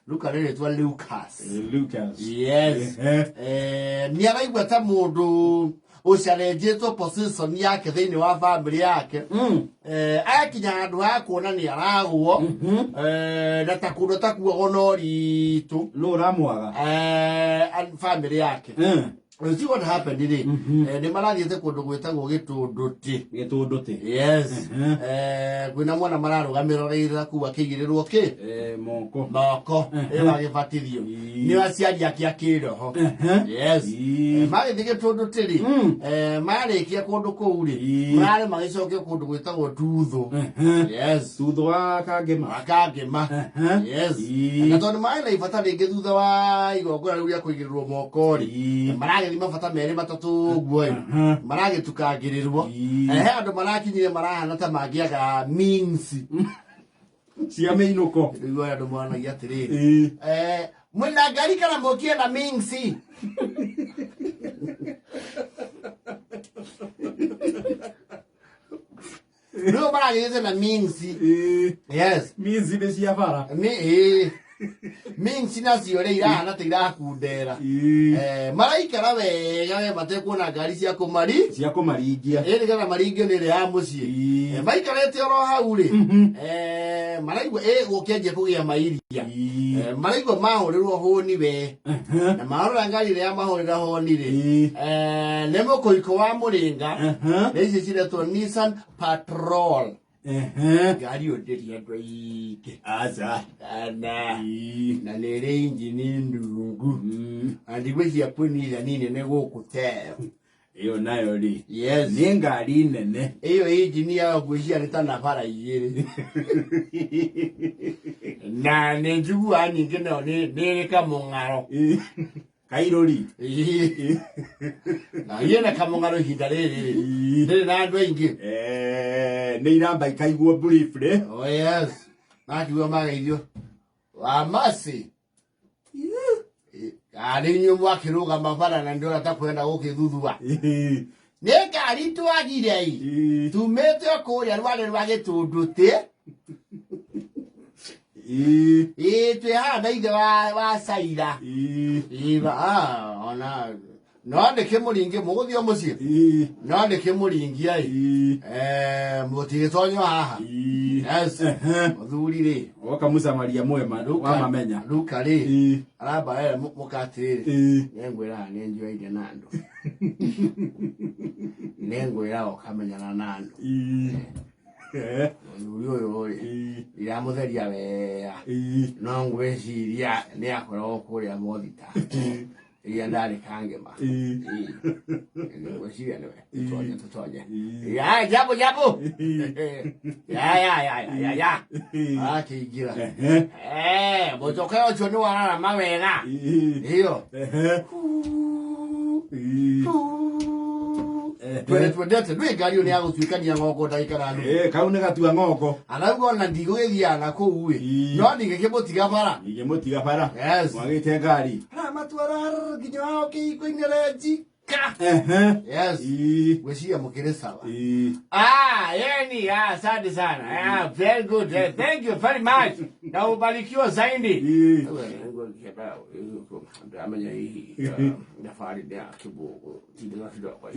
Luka nĩ rĩtwa Lucas. Lucas. Yes. Nĩ araigua ta mũndũ ũcarenjĩtwo position yake thĩinĩ wa family yake. Agakinya handũ ha kuona nĩ aragwo. Na ta kũndũ takuagwo no ritũ. Nũ ũramwaga? Family yake. You see what happened rĩ? Nĩ marathiĩte kũndũ gwĩtagwo Gĩtũndũtĩ. Gĩtũndũtĩ. Yes. Kwĩna mwana mararũgamĩrĩra kuu akĩigĩrĩrwo kĩ? Moko. Moko. Ĩyo agĩbatithio. Nĩ aciari ake a kĩroho. Yes. Magĩthiĩ Gĩtũndũtĩ rĩ, marĩkia kũndũ kũu rĩ, mararĩ magĩcokio kũndũ gwĩtagwo Tuthũ. Yes. Thutha wa Kangema. Wakangema. Yes. Na tondũ marĩ na ibata rĩngĩ thutha wa igongona rĩu rĩa kũigĩrĩrwo moko rĩ, maragĩthiĩ mabata merĩ matatũ ũguo ĩ, maragĩtukangĩrĩrwo. He andũ marakinyire marahana ta mangĩaga means. Cia mĩinũko. Rĩu aya andũ moranagia atĩrĩrĩ, mwĩna ngari kana mũkie na means? Rĩu maragĩte na means. Yes. Means nĩ cia bara. Ĩĩ. Means nacio rĩ irahana ta irakundera. Maraikara wega we matekuona ngari cia kũmari Cia kũmaringia. Ĩĩ nĩgetha maringio nĩ ĩrĩa ya mũciĩ. Maikarĩte oro hau rĩ, maraigua ĩ gũkĩanjia kũgĩa mairia. Maraigua mahũrĩrwo hũni we. Na marora ngari ĩrĩa yamahũrĩra honi rĩ, nĩ mũkũikũ wa mũrĩnga. Nĩ ici ciretwo Nissan Patrol. Ngari ĩyo ndĩrĩ andũ aingĩ. Aca. Kana. Na nĩ ĩrĩ injini ndungu. Na ndigwĩciria kwĩ Nissan nene gũkũ teyo. Ĩyo nayo rĩ. Yes. Nĩ ngari nene. Ĩyo injini yayo ngwĩciria nĩ ta na bara igĩrĩ. Na nĩ njiguaga ningĩ nayo nĩ ĩrĩ kamũng'aro. Kairũri. Ĩĩ. Na ĩna kamũng'aro ihinda rĩrĩ rĩ. Ndĩrĩ na andũ aingĩ. Nĩ iramba ikaiguo briefly. Oh yes. Makiuga mageithio. Wa masi. Arĩ inyuĩ mwakĩrũgama bara na ndĩrona ta kwenda gũkĩthuthua. Nĩ ngari twagire ĩ. Tumĩte o kũrĩa rware rwa Gĩtũndũtĩ. Ĩĩ twĩ haha na ithe wa Caira. Ĩĩ ona no ndĩkĩmũringie mũgũthiĩ o mũciĩ. No ndĩkĩmũringia ĩ. Mũtigĩtonywo haha. Yes. Mũthuri rĩ. Woka mũcamaria mwema wa mamenya. Luka rĩ. Aramba ere mũkatĩrĩ. Nĩngwĩra nĩ njoeire na andũ. Nĩngwĩra ũkamenyana na andũ. Mũthuri ũyũ rĩ, ndiramũtheria wega. No ngwĩciria nĩ akoragwo kũrĩa Mothita. Iria ndarĩ Kangema. Ngwĩciria nĩwe. Tũtonye tũtonye. Ya jambo jambo. Ya ya ya ya ya ya. Akĩingĩra. Mũcoke ũcio nĩ wararama wega. Iyo. Twende twendete ndwĩ ngari ĩyo nĩ ya gũtuĩkania ng'ongo ndagĩka na nuthu. Kau nĩ gatua ng'ongo. Arauga ona ndigũgĩthiaga na kũu ĩ. No ndingĩkĩmũtiga bara. Ingĩmũtiga bara. Yes. Mwagĩte ngari. Aramatwara nginya hao kĩhingo-inĩ renji. Ka. Yes. Gwĩciria mũkĩrĩ sawa. Ah, yani, asante sana. Ah, very good. Thank you very much. Na ubarikiwe zaidi. Ndamenya hihi thabarĩ nĩ ya kĩbũgũ tindĩga kidogo.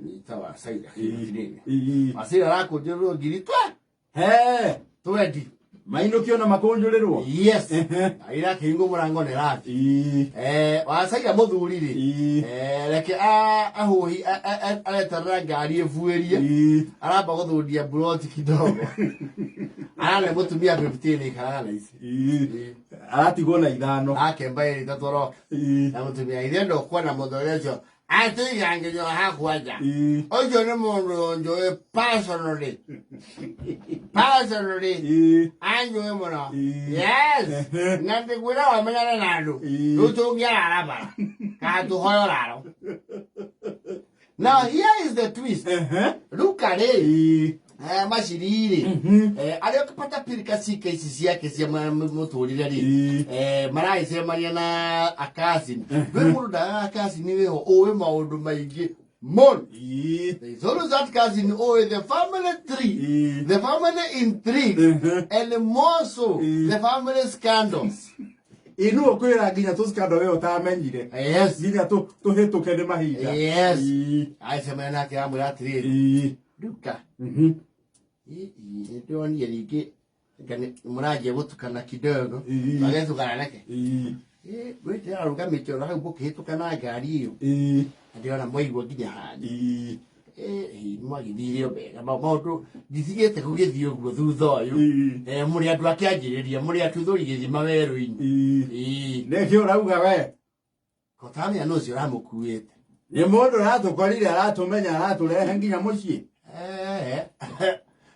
Nyita wa Saida kinini. Wasira arakũnjĩrĩrwo ngiri twe. He. 20. Mainũkio na makũnjũrĩrwo. Yes. Aira kĩhingo mũrango nĩ rathi. Wacaira mũthuri rĩ. Reke ahũhi areterera ngari ĩbuĩrie. Aramba gũthundia mburoti kidogo. Arane mũtumia 15 ikaraga na ici. Aratigwo na ithano. Akemba ĩrĩ itatũ aroka. Na mũtumia ithe ndũkuona mũthuri ũcio atũigangĩrio hakwa nja. Ũcio nĩ mũndũ njũĩ personally. Personally. Anjũĩ mũno. Yes. Na ndĩkwĩra wamenyane na andũ. Rĩu tũngĩarara bara. Kana tũhoe ũraro. Now here is the twist. Luka rĩ, maciri rĩ, arĩa ũkĩpata pirika cika ici ciake cia mũtũrĩre rĩ, maragĩcemania na akasini. Wĩ mũndũ ndagaga akasini wĩho ũĩ maũndũ maingĩ. Mũno. Ii. There is always that cousin or the family tree, Ii. the family intrigues, and more so the family scandals. Ĩ nũ ũkwĩra nginya tũcikando we ũtamenyire. Yes. Nginya tũhĩtũke nĩ mahinda. Yes. Ii. Acemania nake amwĩra atĩrĩrĩ, Ii. Nduka, Mhm. ndĩronire ningĩ anga nĩ mũranjia gũtukana kidogo. Ii. Magĩtukana nake. Ii. Gwĩte arũgamĩte oro hau mũkĩhĩtũka na ngari ĩyo. Ii. Na ndĩrona mwaigua nginya hanyu. Ii. Mwagĩthire wega maũndũ nditigĩte gũgĩthiĩ ũguo thutha ũyũ. Ii. Mũrĩ andũ akĩanjĩrĩria, mũrĩ atuthũri gĩthima werũ-inĩ. Ii. Ĩĩ. Nĩkĩ ũrauga we? Kotamenya nũ ũcio ũramũkuĩte. Nĩ mũndũ ũratũkorire aratũmenya aratũrehe nginya mũciĩ.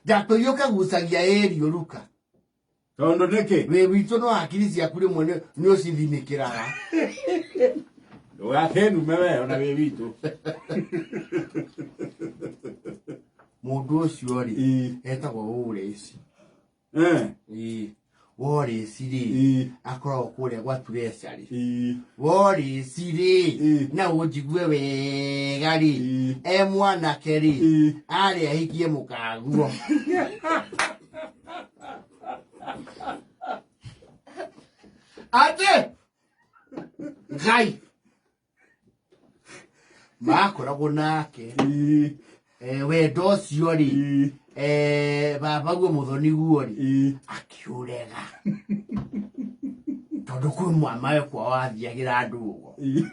Ndatũire ũkagucagia ĩrio ruka. Tondũ nĩkĩ? Wĩ witũ no hakiri ciaku rĩmwe nĩ ũcithinĩkĩraga. Ndũgakĩnume we ona wĩ witũ. Mũndũ ũcio rĩ Ii. etagwo Wallace. Eh. Ĩĩ. Wallace rĩ Ii. akoragwo kũrĩa gwa Treasury. Ii. Wallace rĩ Ii. na ũnjigue wega rĩ Ii. e mwanake rĩ Ii. arĩ ahikie mũkaguo. Atĩ Ngai makoragwo nake. Ii. Wendo ũcio rĩ Ii. Baba guo mũthoni guo rĩ Ii. akiũrega tondũ kwĩ mwamawe kwao athiagĩra ndũgo. Ii.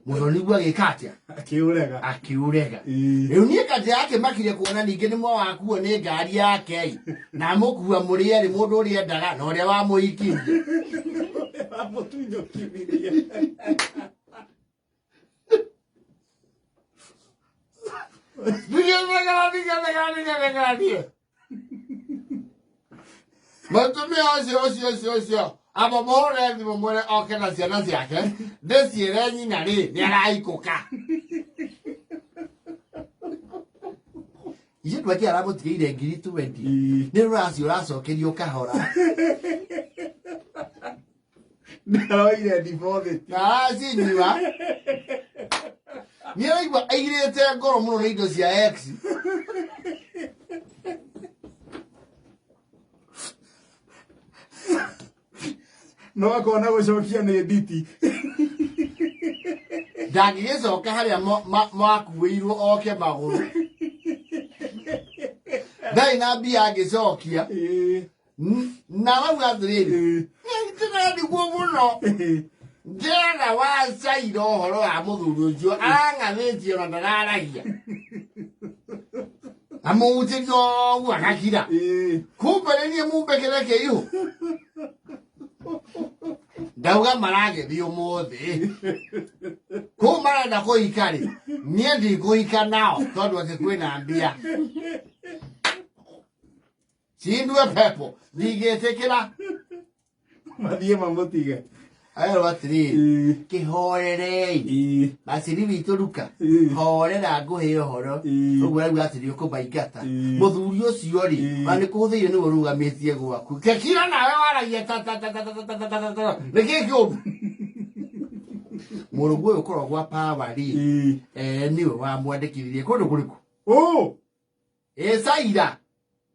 Mũthoni guo agĩka atĩa? Akĩũrega. Akiũrega. Ii. Rĩu niĩ kati akĩmakire kuona ningĩ nĩ mwawakuo nĩ ngari yake ĩ, na amũkua mũrĩ erĩ mũndũ ũrĩa endaga na ũrĩa wamũhikirie. Wamũtunyũkithirie. Mũtumia ũcio ũcio ũcio ũcio amba mũhũre thimũ mwĩre oke na ciana ciake ndĩciĩre nyina rĩ nĩ araikũka. Ithuĩ tweke aramũtigĩire ngiri 20. Ii. Nĩ rũracio ũracokerio kahora. Ndaroire deposit. Na aracinyua. Nĩ araigua airĩte ngoro mũno nĩ indo cia ex. No akona gũcokia nĩ nditi. Ndangĩgĩcoka harĩa makuĩirwo oke magũrũ. Ndarĩ na mbia angĩcokia. Ii. Na arauga atĩrĩrĩ, Ii. ndĩrarigwo mũno. Ndĩrona wacaira ũhoro wa mũthuri ũcio arang'athĩtie ona ndararagia. Amũhutĩria ũguo agakira. Ii. Kumbe nĩ niĩ mumbĩkĩre kĩihũ. Ndauga maragĩthiĩ ũmũthĩ. Kũu marenda kũhika rĩ, niĩ ndikũhika nao tondũ atĩ kwĩna mbia. Cindue pepo, ndingĩtĩkĩra. Mathiĩ mamũtige. Aerwo atĩrĩrĩ, Ii. kĩhorerei. Ii. Baciri witũ ruka Ii. horera ngũhe ũhoro. Ii. Ũguo arauga atĩ nĩ ũkũmaingata. Ii. Mũthuri ũcio rĩ Ii. ona nĩ kũhũthĩire nĩwe ũrũgamĩtie gwaku. Kekira nawe waragia ta ta ta ta ta ta ta ta ta ta. Nĩ kĩ kĩũru? Mũrũguo ũyũ ũkoragwo gwa power rĩ Ii. nĩwe wamwandĩkithirie kũndũ kũrĩkũ? Ũ. Ĩ Caira.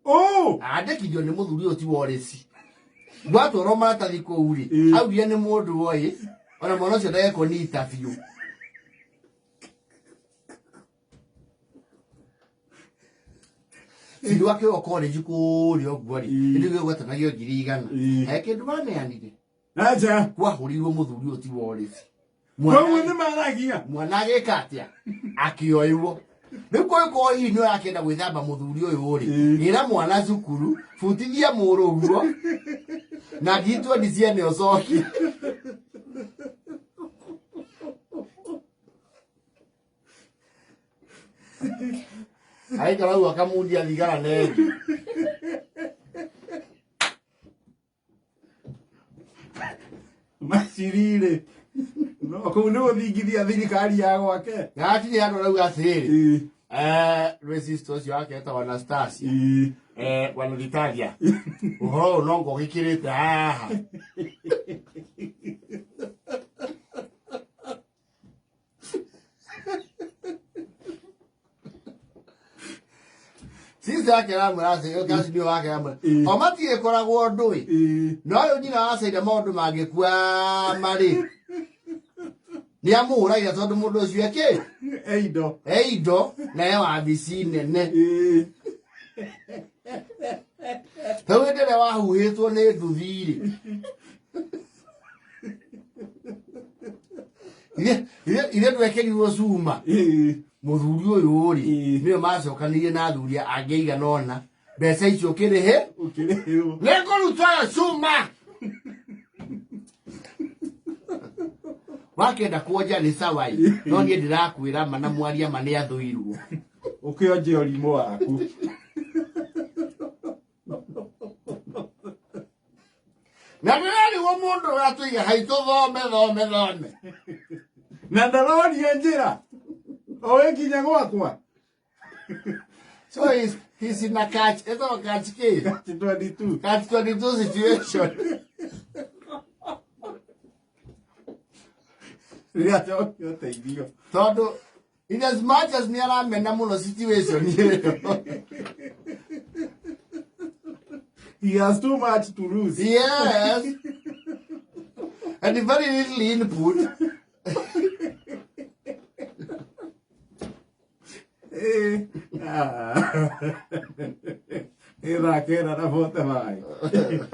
Ũ. Andĩkithio nĩ mũthuri ũyũ ti Wallace. Gwatwarwo maratathi kũu rĩ Ii. augire nĩ mũndũ oĩ ona mwana ũcio ndagekwo nĩ interview. Ciri wake wa college kũrĩa ũguo rĩ Ii. nĩ gĩgwatanagio 100,000. Ii. He kĩndũ maneanire. Acha. Kwahũrirwo mũthuri ũyũ ti Wallace. Koguo nĩ maragia. Mwana agĩka atĩa? Akĩoywo. Rĩu kũngĩkorwo hihi nĩ ũrakĩenda gwĩthamba mũthuri ũyũ rĩ, Ii. ĩra mwana cukuru, butithia mũrũguo na ngiri twendi ciene ũcokie. Aikara hau akamundia thigara nengi. Maciri-rĩ. No kũu nĩ gũthingithia thirikari ya gwake. Gatirĩ handũ arauga atĩrĩrĩ, Ii. rwĩ sister ũcio wake etagwo Anastasia. Ii. Bwana Vitalia, ũhoro ũyũ no ngũgĩkĩrĩte haha. Sister yake aramwĩra atĩ cousin ũyũ wake aramwĩra Ĩĩ. o matigĩkoragwo ndũĩ Ĩĩ. no ũyũ nyina wa Saida maũndũ mangĩkwama rĩ nĩ amũhũragĩra tondũ mũndũ ũcio ekĩ E indo. e indo na e wabici nene. Ĩĩ. Rĩu hĩndĩ ĩrĩa wahuhĩtwo nĩ nduthi rĩ ithe ndwekĩrirwo cuma. Ĩĩ. Mũthuri ũyũ rĩ Ĩĩ. nĩwe macokanĩirie na athuri angĩ aigana ũna mbeca icio ũkĩrĩhĩ Ũkĩrĩhĩrwo. nĩngũrutwo ĩyo cuma wakenda kuonja nĩ sawai no niĩ ndĩrakwĩra ma na mwaria ma nĩ athũirwo. Ũkĩonje ũrimũ waku. Na ndĩrarigwo mũndũ ũratũiga haitũ thome thome thome. Na ndaroria njĩra. O wĩ nginya gwakwa. So he's in a catch ĩtagwo catch kĩ Catch 22. Catch 22 situation. Rĩrĩa acokia ũteithio. Tondũ in as much as nĩ aramena mũno situation ĩyo. He has too much to lose. Yes. And very little input. Eh. Ah. Ĩthaa kenda na 45.